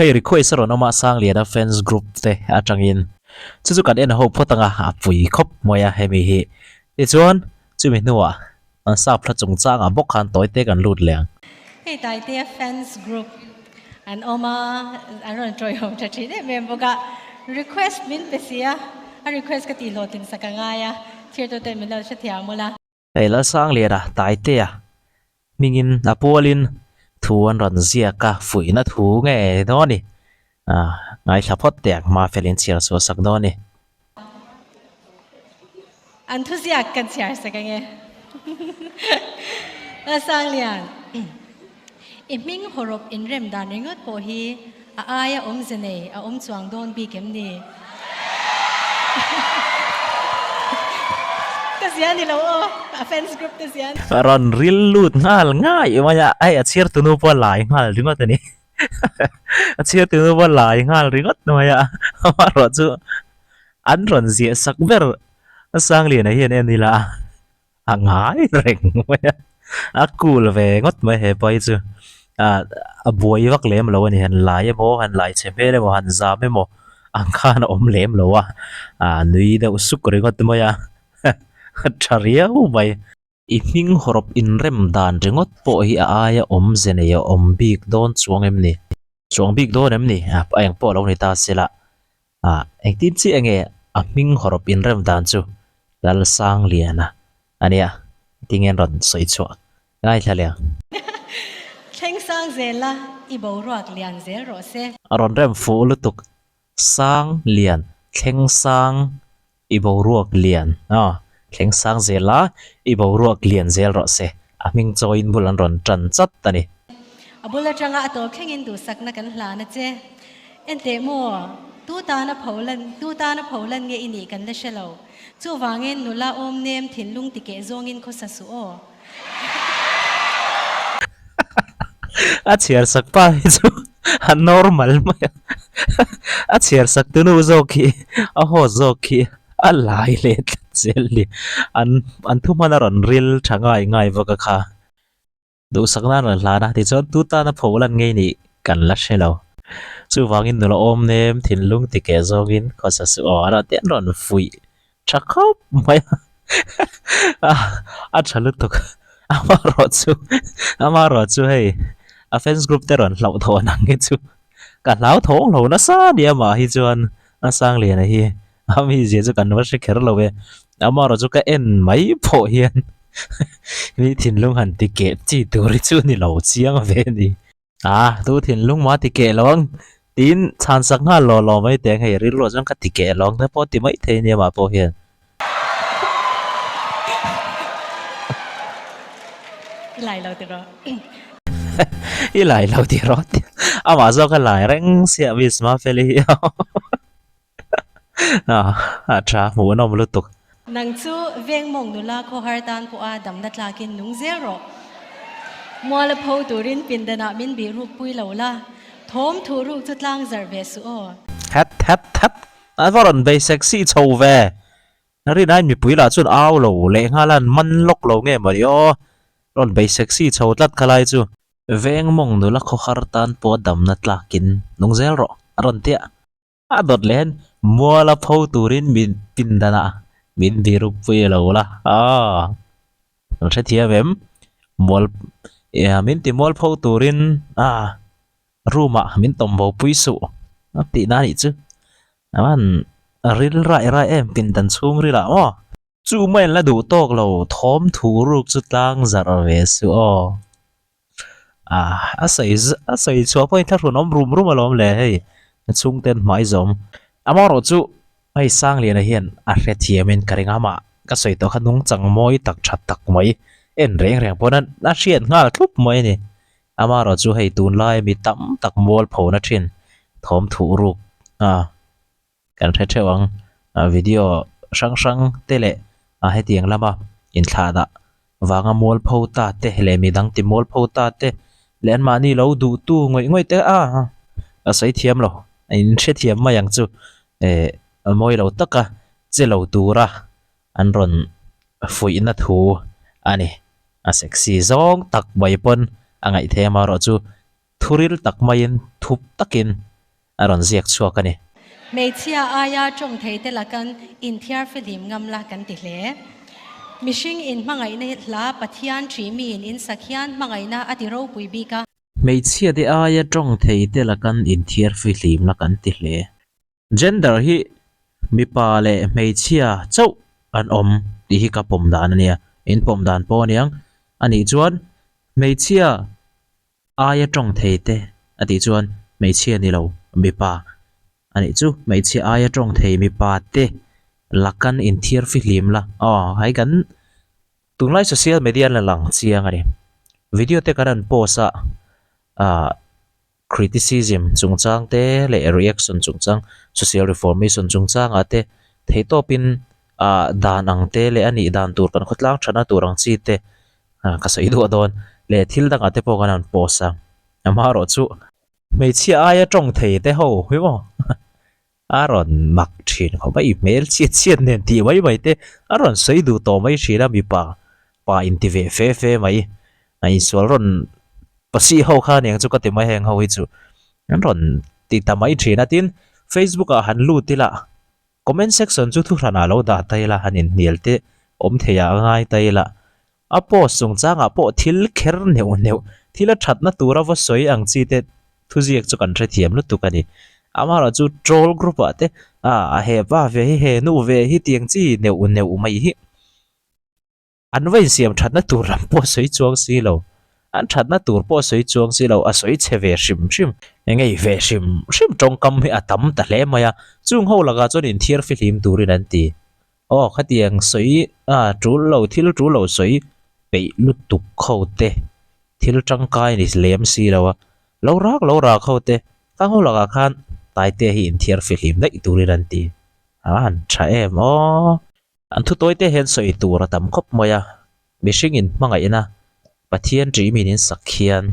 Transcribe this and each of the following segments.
Hei request a rawn awm a Sangliana fans group te atangin chu chu kan en ho phawt anga a pui khawp mai a hemi hi. Tichuan chumi hnuah an sap hla chungchangah bawk khan tawi te kan lut leh ang. Hei Taitea fans group an awm a, an rawn tawihawm tha thin em em bawk a, request min pe si a, a request ka tih hlawhtlin sak a ngai a, thirtute min lo hrethiam ula. Hei Lalsangliana Taitea hmingin a pualin thu an rawn ziak a, fuihna thu nge dawn a ni? Ah, ngaithla phawt teh ang, hma felin chhiar chhuah sak dawn a ni. An thuziak kan chhiar sak ange. Lalsanglian, i hming hawrawp inrem dan ringawt pawh hi A aia awmze nei a awm chuang dawn bik em ni? Ka zia ni lo aw, a fans group te zia. Rawn ril lut nghal ngai mai a, hei a chhiar tunu pawh a lai nghal ringawt a ni. A chhiar tunu pawh a lai nghal ringawt mai a, amaherawhchu an rawn ziah sak ber Sangliana hian en ila a. A ngai reng mai a, a cool ve ngawt mai he pa hi chu ah a buai vak lem lo a ni han lai emaw han lai chhe hmel emaw han zam emaw ang khan a awm lem lo a ah nui deuh suk ringawt mai a a tha riau mai. I hming hawrawp inrem dan ringawt pawh hi a aia awmze nei a awm bik dawn chuang em ni? Chuang bik dawn em ni? A eng pawh a lo ni ta se la Ah, engtin chiah nge a hming hawrawp inrem dan chu Lalsangliana a nia, tinge an rawn sawi chhuah ngaithla leh ang. Thleng sang zel la, i boruak lian zel rawh se. A rawn rem fuh lutuk, sang lian, thleng sang, i boruak lian, aw, thleng sang zel la, i boruak lian zel rawh se, a hming chawiin bul an rawn tan chat a ni. A bul atanga a tawp thlengin duhsakna kan hlan a che. Enteh maw, tu tana pho lan, tu tana pho lan nge i nih kan la hre lo. Chuvangin nula awm nem thinlung ti keh zawngin khawsa suh aw. A chhiar sak pa hi chu a normal mai a, a chhiar sak tu nu zawk hi a host zawk hi a lai leh tlat zel a ni. An an thuhman a rawn ril tha ngai ngai bawk a kha. Duhsak nan rawn hlan a, tichuan tu tana pho lan ngei nih kan la hre lo. Chuvangin nula awm nem thinlung ti keh zawngin khawsa suh aw a rawn ti an rawn fuih tha khawp mai a, a tha lutuk. Amaherawhchu amaherawhchu hei a fans group te rawn hlauhthawn ang hi chu ka hlauthawng lo nasa a ni amah hi chuan a Sangliana hi. A mizia chu kan va hre kher lo e, amaherawh chu ka en mai pawh hian mi thinlung han ti keh chi tur hi chu ni lo chiang ve a ni. A tu thinlung mah ti keh lo ang tiin chhan sak nghal law law mai teh ang hei rilruah chuan ka ti keh lo ang te pawh ti mai thei a nia mah pawh hian. I lai lo tiraw. I lai lo tiraw amah zawk a lai reng sia miss Mafeli hi. A tha hmuh an awm lutuk. Nang chu veng mawng nula khawhar tan pawha damna tlakin nung zel rawh. Mual a pho turin pindanah min bih ruk pui lo la, thawm thuh ruk chu tlang zarh ve suh aw. That that that a va rawn bei sexy chho ve. Rinaiin mipui lah chuan au lo leh nghal a an man lawk lo nge mawni aw. Rawn bei sexy chho tlat kha lai chu. Veng mawng nula khawhar tan pawha damna tlakin nung zel rawh a rawn tia. A dawt leh hian mual a pho turin min pindanah min biruk pui lo la aw kan hrethiam em mual min ti mual pho turin a room ah min tawm bo pui suh a tih na anih chu aman ril raih raih em pindan chhung ril ah maw chu mai an la duh tawk lo thawm thu ruk chu tlang zarh ve suh aw. Ah a sawi a sawi chhuah pawhin thlahrun awm rum rum alawm le hei a chhungten hmai zawm amaherawh chu hei Sangliana hian a hrethiamin ka ring a amah ka sawi tawh kha nungchang mawi tak tha tak mai en reng reng pawn a hriat nghal thlup mai a ni amaherawh chu hei tunlai mi tam tak mualphona thin thawm thuh ruk a. Kan hre theuh ang, video hrang hrang te leh hetiang lama inthlahdah vanga mualpho ta te leh midang ti mualpho ta te leh anmahni lo duhtu ngawih ngawih te a a sawi thiam lo, a inhrethiam mai ang chu eh mawi lo taka che lo tura an rawn fuihna thu a ni. A sexy zawng tak mai pawn a ngaih thei amaherawhchu thuril tak maiin thup takin. A rawn ziak chhuak a ni. Hmeichhia aia tawng thei te lakan inthiar fihlim ngam la kan ti hle. Mihring in hmangaihna hi hla Pathian ṭih miin in sak hian hmangaihna a ti ropui bik a. Hmeichhia te aia tawng thei te lakan inthiar fihlim la kan ti hle. Gender hi mipa leh hmeichhia chauh an awm tih hi ka pawm dan a nia. In pawm dan pawh a niang. Anih chuan hmeichhia Aia tawng thei te a tih chuan hmeichhia ni lo mipa a nih chu. Hmeichhia aia tawng thei mipa te lakan inthiar fihlim la aw hei kan tunlai social media la lang chiang a ni. Video te kan han post a ah criticism chungchang te leh reaction chungchang social reformation chungchang ah te theihtawpin ah dan ang te leh a nih dan tur kan khawtlang thatna tur ang chi te ka sawi duah dawn leh thil dangah te pawh kan han post a amaherawh chu hmeichhia aia tawng thei te ho hi maw a rawn mak thin khawp a i hmel chhiat chhiat nen tih mai mai te a rawn sawi duh tawh mai thin a mipa pa inti ve fe fe mai a insual rawn pasi ho kha aniang chu ka ti mai heng ho hi chu an rawn ti ta mai thin a tin facebook ah han lut ila Comment section chu thuhranah lo dah ta ila han inhnial te awm thei ah a ngai ta ila. A post chungchangah pawh thil kher neuh neuh, thil a thatna tura va sawi ang chi te thuziak chu kan hrethiam lutuk a ni. Amaherawh chu troll group ah te ah he pa ve hi he nu ve hi tiang chi neuh neuh mai hi. An va insiam thatna tur lam pawh sawi chuang si lo, an thatna tur pawh sawi chuang si lo, a sawi chhe ve hrim hrim, ngei ve hrim hrim tawngkam hi a tam ta hle mai a, chung ho lakah chuan inthiar fihlim turin an ti. Aw khatiang sawi a tul lo thil tul lo sawi peih lutuk ho te, thil tangkai ni lem si lo a, lo rak lo rak ho te, khang ho lakah khan Taite hi inthiar fihlim daih turin an ti. A han tha em aw. An thutawi te hian sawi tur a tam khawp mai a, mihring in hmangaihna Pathian ṭih min in sak hian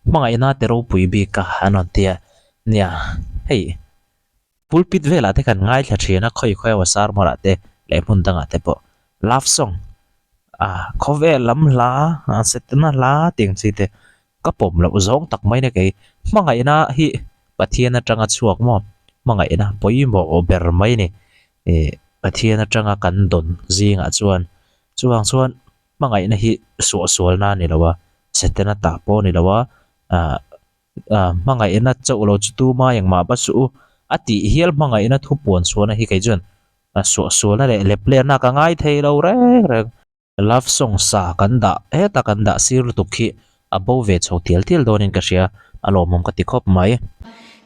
hmangaihna te ropui bik a an rawn ti a, nia hei pulpit velah te kan ngaithla ṭhin a khawi khawi emaw sermon ah te leh hmun dangah te pawh love song ah khawvel lam hla ah setana hla tih ang chi te ka pawm loh zawng tak mai na kei hmangaihna hi Pathian atanga chhuak maw hmangaihna pawimawh ber mai a ni ih Pathian atanga kan dawn zingah chuan chuvang chuan hmangaihna hi suahsualna a ni lo a Setana tah pawh a ni lo a ah ah hmangaihna chauh lo chu tuma engmah va suh u a tih hial hmangaihna thu puan chhuahna hi kei chuan suahsualna leh leplerna ka ngai thei lo reng reng. Love song sa kan dah heta kan dah sir lutuk khi a bo ve chho tial tial dawnin ka hria, a lawmawm ka ti khawp mai.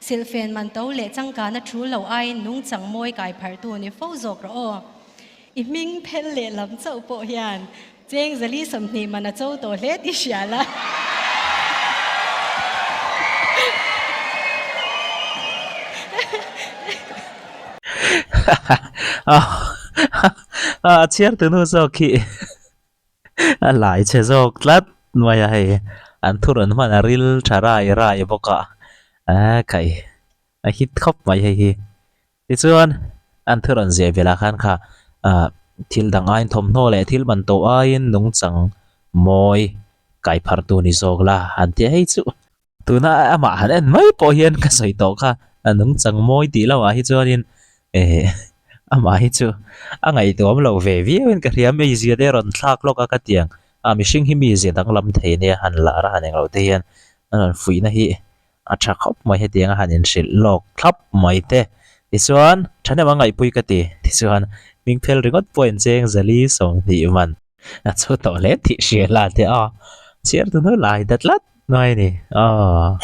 Silhfen man to leh changkana thu lo aiin nungchang mawi kai pharhtu ni fo zawk rawh aw. I hming phel leh lam chauh pawh hian cheng zali 20 man a cho tawh hle tih hria la. A chhiar tu nu zawk khi a lai chhe zawk tlat mai a hei an thu rawn hman a ril tha rai rai bawk a a kai a hit khawp mai hei hi tichuan an thu rawn ziah velah khan kha ah thil dang aiin thawmhnaw leh thil man tawh aiin nungchang mawi kai pharh tu ni zawk la an tia hei chu. Tuna amah han en mai pawh hian ka sawi tawh kha a nungchang mawi tih lohah hi chuanin eh amah hi chu a ngaihtuam loh ve viau in ka hria mizia te rawn thlak lawk a ka tiang a mihring hi mizia danglam thei nia han lar a han englo te hian a rawn fuihna hi a tha khawp mai hetiang a han inhrilh lawk thlap mai te tichuan thahnem a ngaihpui ka ti tichuan hming phel ringawt pawh incheng zali 20 man a chu tawh hle tih hria la te a chhiar tu hnu lai ta tlat. Ngai ni aw.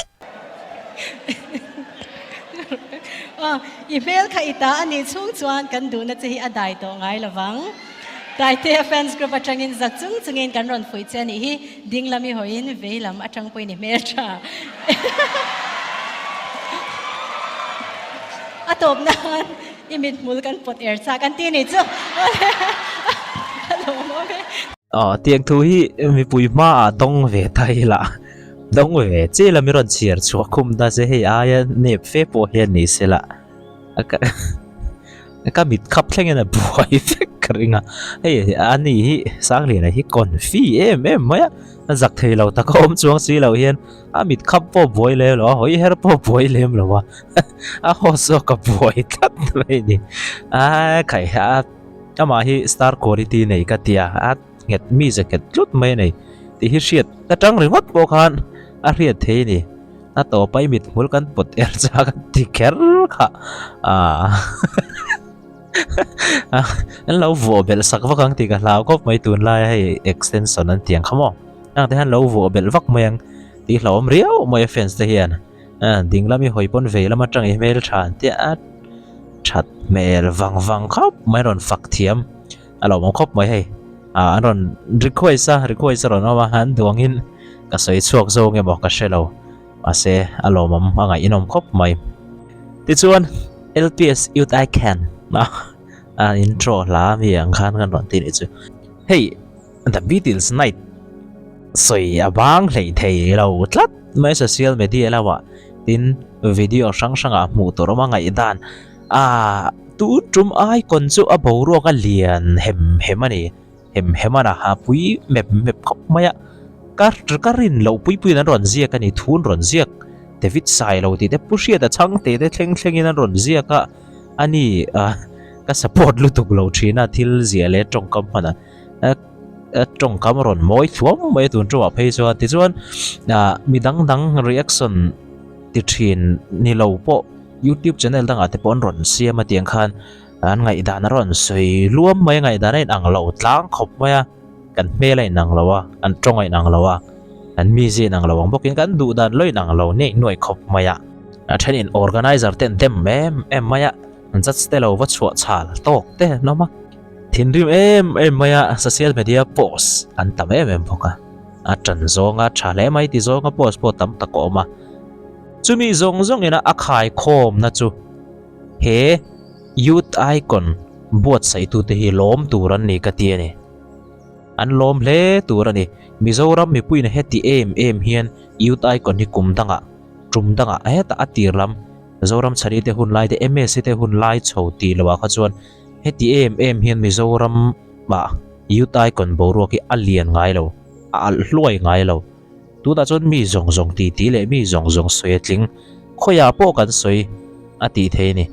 Aw, i hmel kha i ta a nih chhung chuan kan duhna che hi a dai tawh ngai lo vang. Taitea fans group atangin za chung chungin kan rawn fuih che a nih hi, ding lam i hawiin vei lam atang pawhin i hmel tha. A tawp nan i mithmul kan pawt er chak an ti ni chu. A lawmawm e. Aw, tiang thu hi mipui hmaah dawng ve ta ila, dawng ve chi la mi rawn chhiar chhuah khum ta che hei aia nep fe pawh hian ni se la, Ka mit khap thlengin a buai vek ka ring a, hei ani hi Sangliana hi confi em em mai a, a zak thei lo tak a awm chuang si lo hian a mit khap pawh buai lem lo a, hawi her pawh buai lem lo a, a host zawk a buai tlat mai a ni. A khai a amah hi star quality nei ka tia a nghet mi ze nghet tlut mai a nei tih hi hriat ka tang ringawt pawh khan a hriat thei a ni. A tawpa i mithmul kan pawt er chak a ti kher kha aah an lo vuah belh sak vak ang tih ka hlau khawp mai tunlaia hei extension an tiang kha maw heng te hian lo vuah belh vak mai ang tih hlauhawm riau mai a fans te hian ding lam i hawi pawn vei lam atang i hmel tha an tia a that hmel vang vang khawp mai rawn fak thiam a lo awm khawp mai hei ah an rawn request a request a rawn awm a an duang in ka sawi chhuak zawng emaw ka hre lo mahse a lawmawm a ngaihnawm khawp mai tichuan L_P_S youth icon a intro hla mi ang khan kan rawn ti nih chu hei the Beatles night sawi a bang hleih thei lo tlat mai social media lamah tin video hrang hrangah hmuh tur awm a ngaihdan. Ah, tun tum icon chu a boruak a lian hem hem a ni. Hem hem a na pui mep mep khawp mai a. Ka ka rin loh pui puiin an rawn ziak a ni, thu an rawn ziak. David Sailo tih te Pu Hriata chhangte te thleng thlengin an rawn ziak a, a ni ah ka support lutuk lo thin a thil ziah leh tawngkam hman a. Tawngkam a rawn mawi thluam mai a tun tumah phei chuan tichuan ah mi dang dang reaction ti thin ni lo pawh youtube channel dangah te pawh an rawn siam a tiang khan an ngaihdan a rawn sawi luam mai a ngaihdan a inang lo tlang khawp mai a kan hmel a inang lo a kan tawng a inang lo a kan mizia inang lo ang bawkin kan duh dan lo inang lo neih nuaih khawp mai a a thenin organizer te an dem em em mai a an judge te lo va chhuah chhal tawk te an awm a. Thinrim em em mai a, social media post an tam em em bawk a, a tan zawnga tha hle mai ti zawnga post pawh tam tak a awm a. Chumi zawng zawng ina a khaikhawmna chu he Youth Icon buatsaihtute hi lawm tur an ni ka ti a ni. An lawm hle tur a ni. Mizoram mipuiin heti em em hian Youth Icon hi kum dangah, tum dangah hetah a tir lam Zoram Chhari te hun lai te, MSC te hun lai chho tih loh ah kha chuan Heti em em hian Mizoram ah Youth Icon boruak hi a lian ngai lo, a alh hluai ngai lo. Tunah chuan mi zawng zawng titi leh mi zawng zawng sawi a tling, khawiah pawh kan sawi a tih thei a ni.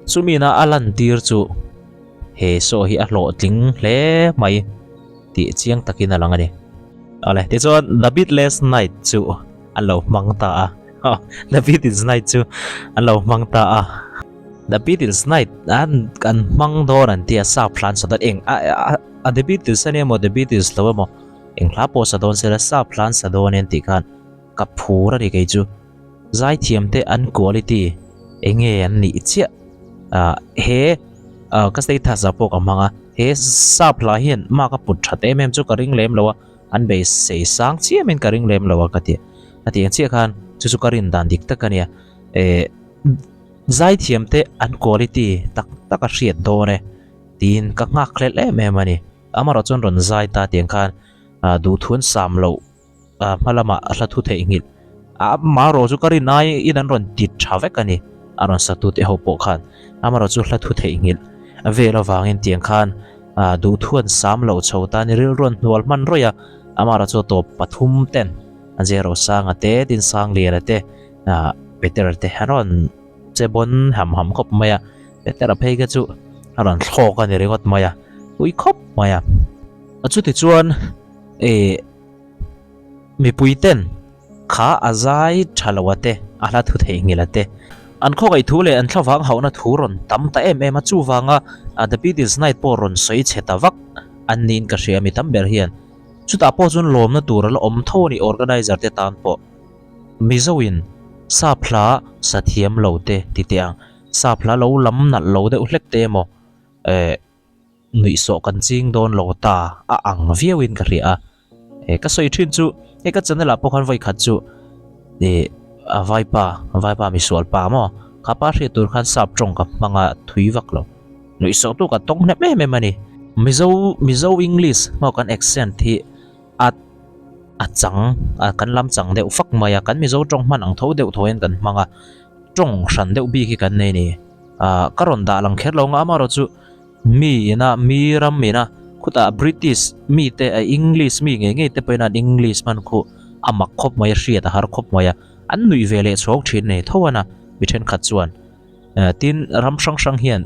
Chumina a lantir chu he show hi a hlawhtling hle mai tih chiang takin a lang a ni. Awle, tichuan The Beatles Night chu an lo hmang ta a, The Beatles Night chu an lo hmang ta a. The Beatles Night an kan hmang dawn an tia sap hla an sa dawn eng a a The Beatles a nia maw The Beatles lo emaw eng hla pawh sa dawn sela sap hla an sa dawn e an tih khan ka phur a ni kei chu zaithiam te an quality eng nge an nih chiah ah he ah ka status ah pawh ka hmang a he sap hla hian mark a put that em em chu ka ring lem lo a an beisei sang chiam in ka ring lem lo a ka ti a tih ang chiah khan chu chu ka rin dan dik tak a nia eh. Zaithiam te an quality tak tak a hriat dawn e tiin ka nghak hlelh em em a ni. Amarawh chuan rawn zai ta tiang khan duhthu an sam loh hma lamah a hla thu theihnghilh amarawh chu ka rin aiin an rawn ti tha vek a ni a rawn satu te ho pawh khan amarawh chu hla thu theihnghilh vel avangin tiang khan duhthu an sam loh chho ta a ni rilru an hnual hman rawih a amarawh chu a tawp pathum ten a zero sanga te Dinsangliana te. Ah Peter te a rawn che bawn ham ham khawp mai a, Peter a phei kha chu a rawn thlawk a ni ringawt mai a, ui khawp mai a. Chuti chuan eh mipui ten kha a zai tha lo a te, a hla thu theihnghilh a te, an khawkaih thu leh an thlavang hauhna thu rawn tam ta em em a, chuvanga The Beatles Night pawh rawn sawi chhe ta vak an niin ka hria mi tam ber hian. Chutah pawh chuan lawmna tur a la awm tho a ni organizer te tan pawh. Mizoin sap hla sa thiam lo te ti teh ang, sap hla lo lam nalh lo deuh hlek te emaw eh nuihsawh kan ching dawn lo ta a ang viau in ka hria a, eh ka sawi thin chu hei ka channel ah pawh khan vawi khat chu eh a vaipa vaipa misual pa maw kha pa hriat tur khan sap tawng ka hmang a thui vak lo nuihsawh tu ka tawng hnem em em a ni. Mizo Mizo English maw kan accent hi a a chang a kan lam chang deuh fak mai a kan mizo tawng hman ang tho deuh tho hian kan hmang a tawng hran deuh bik hi kan nei a ni. Ah ka rawn dah lang kher lo ang a, amaherawhchu mi ina mi ram ina khutah British mite a English mi ngei ngei te pawhin an English hman khu a mak khawp mai a hriat a har khawp mai a, an nuih ve leh chhawk thin nei tho a na mi thenkhat chuan. Tin ram hrang hrang hian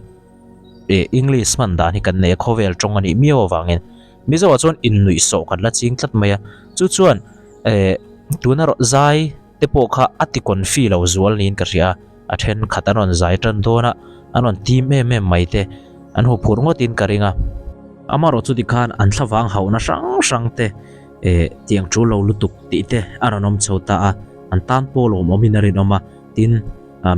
eh English hman dan hi kan nei a khawvel tawng a nih miau avangin Mizoah chuan innuih sawh kan la ching tlat mai a, chu chuan eh tuna rawh zai te pawh kha a ti confi lo zual niin ka hria a, a thenkhat an rawn zai tan dawn a, an rawn tim em em mai te an hu phur ngawtin ka ring a. Amaherawh chu tikhan an thlavang hauhna hrang hrang te eh tiang tul lo lutuk tih te a rawn awm chho ta a, an tan pawh lawmawmin a rinawm a, tin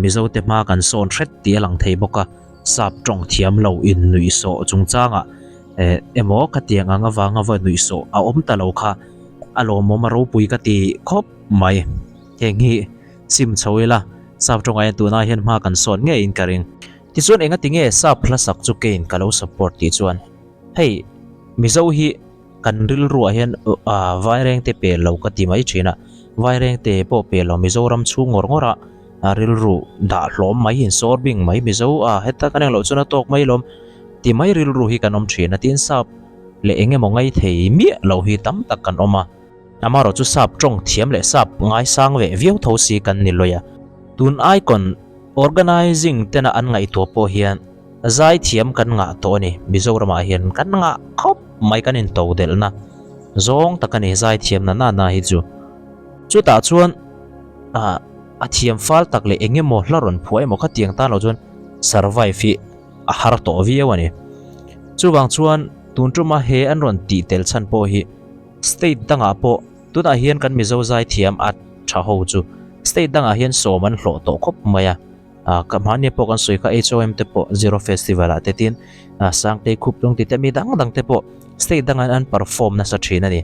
Mizo te hma kan sawn hret tih a lang thei bawk a, sap tawng thiam lo innuih sawh chungchangah eh emaw khatiang ang avanga va nuih sawh a awm ta lo kha a lawmawm a ropui ka ti khawp mai. Heng hi sim chho ila sap tawngah hian tunah hian hma kan sawn ngeiin ka ring. Tichuan engati nge sap hla sak chu keiin ka lo support tih chuan hei Mizo hi kan rilruah hian ah Vairengte pel lo ka ti mai thin a, Vairengte pawh pel lo Mizoram chhung ngawr ngawr a rilru dah hlawm mai insawr bing mai Mizo ah heta kan engloh chuan a tawk mai lawm ti mai rilru hi kan awm thin a tin sap leh eng emaw ngai thei miah lo hi tam tak kan awm a. Amaherawh chu sap tawng thiam leh sap ngaisang ve viau tho si kan ni lawih a, tun icon organizing tena an ngaihtuah pawh hian zai thiam kan ngah tawh a ni. Mizoramah hian kan ngah khawp mai kan into delhna zawng tak a ni zai thiam na na na hi chu. Chutah chuan ah a thiam fal tak leh eng emaw hla rawn phuah emaw khatiang tan lo chuan survive hi a har tawh viau a ni. Chuvang chuan tun tuma he an rawn tih tel chhan pawh hi State dangah pawh tunah hian kan Mizo zaithiam a tha ho chu state dangah hian sawm an hlawh tawh khawp mai a, ah ka hmahni pawh kan sawi kha HOM te pawh Zero Festival ah te tin ah Sangtei khup tlung tite mi dang dang te pawh state dangah hian an perform nasa thin a ni.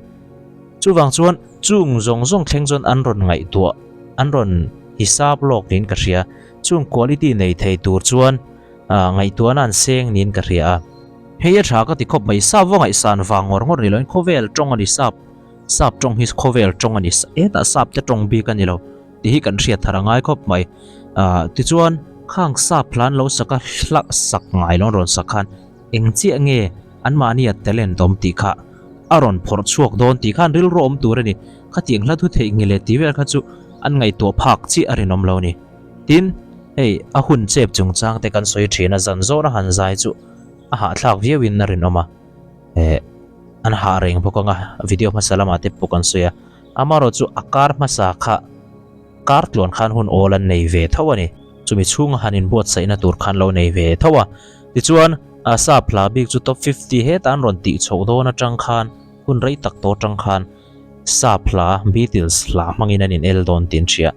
Chuvang chuan chung zawng zawng thleng chuan an rawn ngaihtuah an rawn hisap lawk niin ka hria, chung quality nei thei tur chuan ah ngaihtuahna an seng niin ka hria a. Hei a tha ka ti khawp mai, sap va ngaihsan vang ngawr ngawr ni loin khawvel tawng a ni sap, sap tawng hi khawvel tawng a ni, hetah sap te tawng bik a ni lo tih hi kan hriat thar a ngai khawp mai. Ahh tichuan khang sap hlan lo sak a hla sak ngai lo an rawn sak khan eng chiah nge anmahni a talent awm tih kha a rawn phawrh chhuak dawn tih khan rilru awm tur a ni, khatiang hla thu theih nge le tih vel kha chu an ngaihtuah phak chiah a rinawm lo a ni. Tin hei a hun chep chungchang te kan sawi thin a zan zawna han zai chu. A hahthlak viau in a rinawm a, eh an hah reng bawk ang a, video hmasa lamah te pawh kan sawi a, amaherawh chu a kar hmasa kha kar tluan khan hun awl an nei ve tho a ni, chumi chhunga han inbuatsaihna tur khan lo nei ve tho a, tichuan a sap hla bik chu top 50 heta an rawn tih chhoh dawn atang khan hun rei tak tawh atang khan sap hla Beatles hla hmangin an in el dawn tih an hria.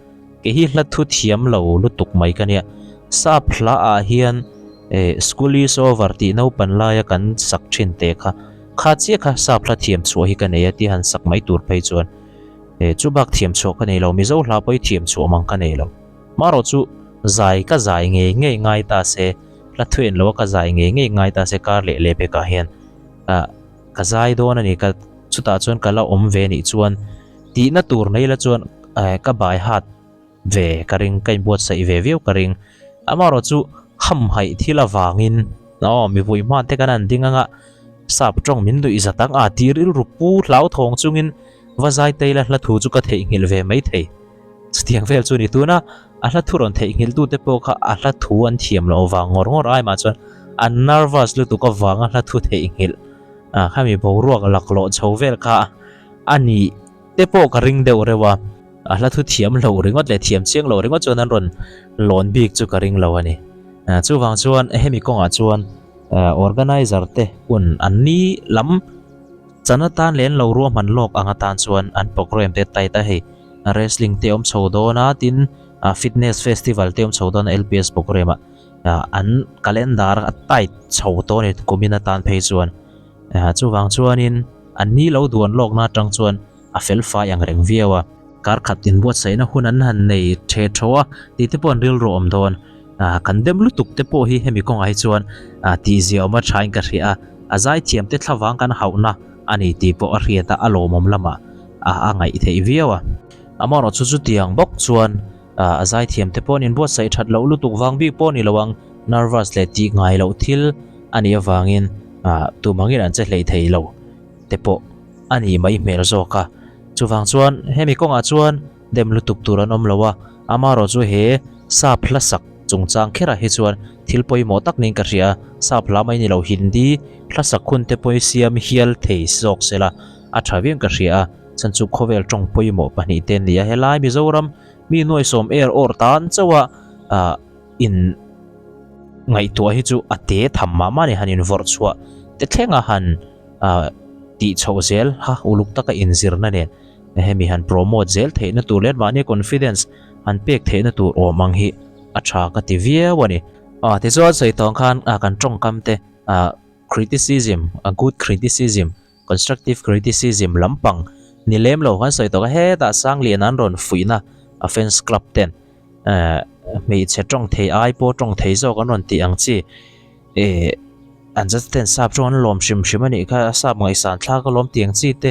Kei hi hla thu thiam lo lutuk mai ka nia. Sap hla ah hian eh school is over tih naupan laia kan sak thin te kha kha chiah kha sap hla thiam chhuah hi ka nei a tia han sak mai tur phei chuan eh chu bak thiam chhuah ka nei lo Mizo hla pawh hi thiam chhuah mang ka nei lo. Marawh chu zai ka zai ngei ngei ngai ta se hla thu en lo a ka zai ngei ngei ngai ta se kar leh leh pekah hian ah ka zai dawn a ni ka chutah chuan ka la awm ve nih chuan Tihna tur nei la chuan ka bai hat ve ka ring, ka inbuatsaih ve viau ka ring. Amaherawh chu hamhaih thil avangin aw mipui hman te kan han ding anga sap tawng min nuih zat ang a tih rilru pu hlauthawng chungin va zai tei la hla thu chu ka theihnghilh ve mai thei. Chutiang vel chu ni tuna a hla thu rawn theihnghilh tute pawh kha a hla thu an thiam loh vang ngawr ngawr ai mah chuan an nervous lutuk avanga hla thu theihnghilh khami boruak laklawh chho vel kha A nih te pawh ka ring deuh reuh a, a hla thu thiam lo ringawt leh thiam chiang lo ringawt chuan an rawn lawn bik chu ka ring lo a ni. Chuvang chuan hemi kawngah chuan organizer te hun an ni lam chan atan leh an lo ruahman lawk ang atan chuan an program te tight a hei wrestling te awm chho dawn a tin fitness festival te awm chho dawn a LPS program ah an calendar a tight chho tawh a ni kumin atan phei chuan. Chuvang chuanin an ni lo duan lawkna atang chuan a fel fai ang reng viau a. Kar khat inbuatsaihna hun an han nei the tho a tih te pawh an rilru awm dawn. Kan dem lutuk te pawh hi hemi kawngah hi chuan tihzia awm a thain ka hria a, a zaithiam te thlavang kan hauhna a ni tih pawh a hriat a, a lawmawm lamah a ngaih theih viau a. Amaherawhchu chutiang bawk chuan a zaithiam te pawh an inbuatsaih that loh lutuk vang bik pawh a ni lo ang. Nervous leh tih ngai loh thil a nih avangin ah tumangin an che hlei thei lo te pawh a nih mai hmel zawk a. Chuvang chuan hemi kawngah chuan dem lutuk tur an awm lo a, amaherawh chu he sap hla sak chungchang kherah hi chuan thil pawimawh tak niin ka hria a, sap hla mai ni lo Hindi hla sak hun te pawh hi siam hial thei zawk sela a tha viau in ka hria a, chhan chu khawvel tawng pawimawh pahnih te an ni a, helai Mizoram mi nuaisawm er awr tan chauh a ah in ngaihtuah hi chu a te tham mah mah a ni, han invawrh chhuah te thleng a han ah tih chhoh zel ha uluk taka inzirna nen hemi han promote zel theihna tur leh mahni confidence han pek theihna tur awm ang hi a tha ka ti viau a ni. Ah tichuan sawi tawng khan ah kan tawngkam te ah criticism a good criticism constructive criticism lampang ni lem lo kan sawi tawh a hetah Sanglian an rawn fuihna a fans club ten eh hmeichhe tawng thei ai pawh tawng thei zawk an rawn tih ang chi eh an zat ten sap chu an lawm hrim hrim a nih kha a sap ngaihsan thlak alawm tih ang chi te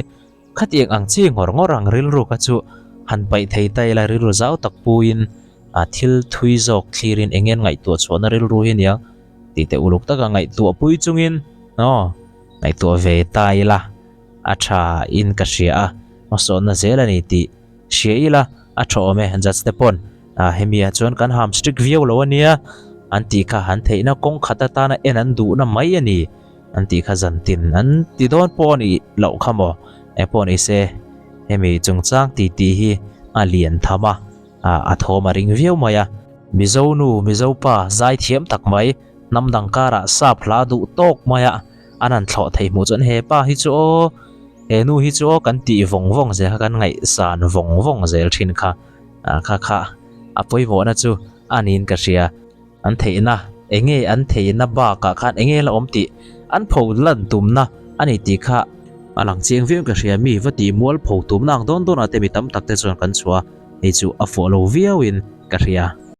khatiang ang chi ngawr ngawr ang rilru kha chu han paih thei ta ila rilru zau tak puiin a thil thui zawk thlirin eng nge an ngaihtuah chhuahna rilru hi aniang tih te uluk taka ngaihtuah pui chungin aw ngaihtuah ve ta ila a tha in ka hria a hmasawnna zel a ni tih Hria ila, a tha awm e, judge te pawn ah hemi ah chuan kan ham strict viau lo ania an tih kha han theihna kawng khat atana en an duhna mai a ni an tih kha zan tin an ti dawn pawh a nih loh kha maw eng pawh ni se hemi chungchang tih tih hi a lian tham a ah a thawm a ring viau mai a. Mizo nu, Mizo pa zaithiam tak mai hnam dang karah sap hla duh tawk mai a an han thlawh thei hmuh chuan he pa hi chu aw He nu hi chu aw kan tih vawng vawng zel kha kan ngaihsan vawng vawng zel thin kha ah kha kha a pawimawhna chu a niin ka hria. An theihna enge an theihna bakah khan enge la awm tih an pho lan tumna a ni tih kha a lang chiang viau in ka hria. Mi va tih mual pho tumna ang dawn dawnah te mi tam tak te chuan kan chhuah a, hei chu a fuah lo viau in ka hria.